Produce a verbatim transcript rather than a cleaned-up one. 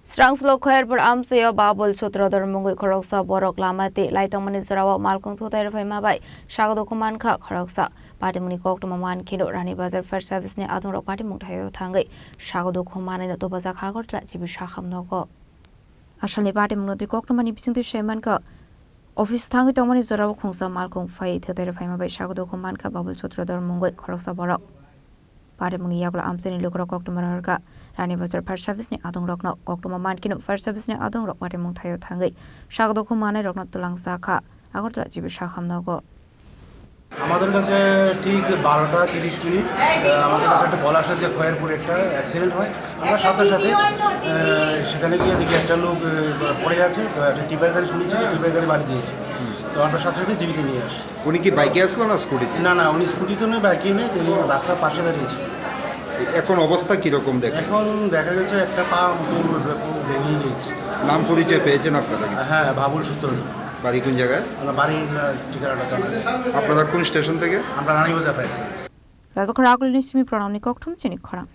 Srangsulo Khairpur amchaio Babul Sutrodhar mungwi khoroksa borok lama tei lai tongmani jorao malkhung thutai rwphaima bai sakdukhu mankha khoroksa. Patimungni koktwma mankhe Rani Bazar Fire Service ni adongrok patimung thaio thangwi sakdukhu manwino tubajak Agartala G B Sakham nogo. Asalni patimungno twi koktwmani bisingtwi saimankha, office thangwi tongmani jorao khungsa malkhung phai thutai rwphaima bai sakdukhu mankha Babul Sutrodhar mungwi khoroksa borok. Patimungni yakla amchaini lukurok koktwma rohorkha Rani Bazar Fire Service ni adongrokno. Koktwma mankheno Fire Service ni adongrok patimung thaio thangwi sakdukhu manwirokno twlangjakha Agartala G B Sakham nogo. আমাদের কাছে ঠিক বারোটা তিরিশ মিনিট, আহ, আমাদের কাছে একটা কল আসে যে খয়েরপুর একটা অ্যাক্সিডেন্ট হয়। আমরা সাথে সাথে, আহ, সেখানে গিয়ে দেখি একটা লোক, আহ, পড়ে আছে, তো একটা টিপার গাড়ি শুনেছি, টিপার গাড়ি বাড়ি দিয়েছে। তো আমরা সাথে সাথে জিবিতে নিয়ে আসি। উনি কি বাইকে আসলো না স্কুটিতে? না, না, উনি স্কুটিতে নয়, বাইকে নেই, তিনি রাস্তার পাশে দাঁড়িয়েছিলেন। এখন অবস্থা কিরকম দেখা? এখন দেখা গেছে একটা পা মতো ভেঙে গেছে। নাম পরিচয় পেয়েছেন আপনারা কি? হ্যাঁ, বাবুল সূত্র। বাড়ি কোন জায়গায়? আমরা বাড়ির, আহ, ঠিকানাটা জানা নেই। আপনারা কোন স্টেশন থেকে? আমরা রানীবাজার পাইছি। Rajakhor Akulini simi pranamni kokthum chini khorang.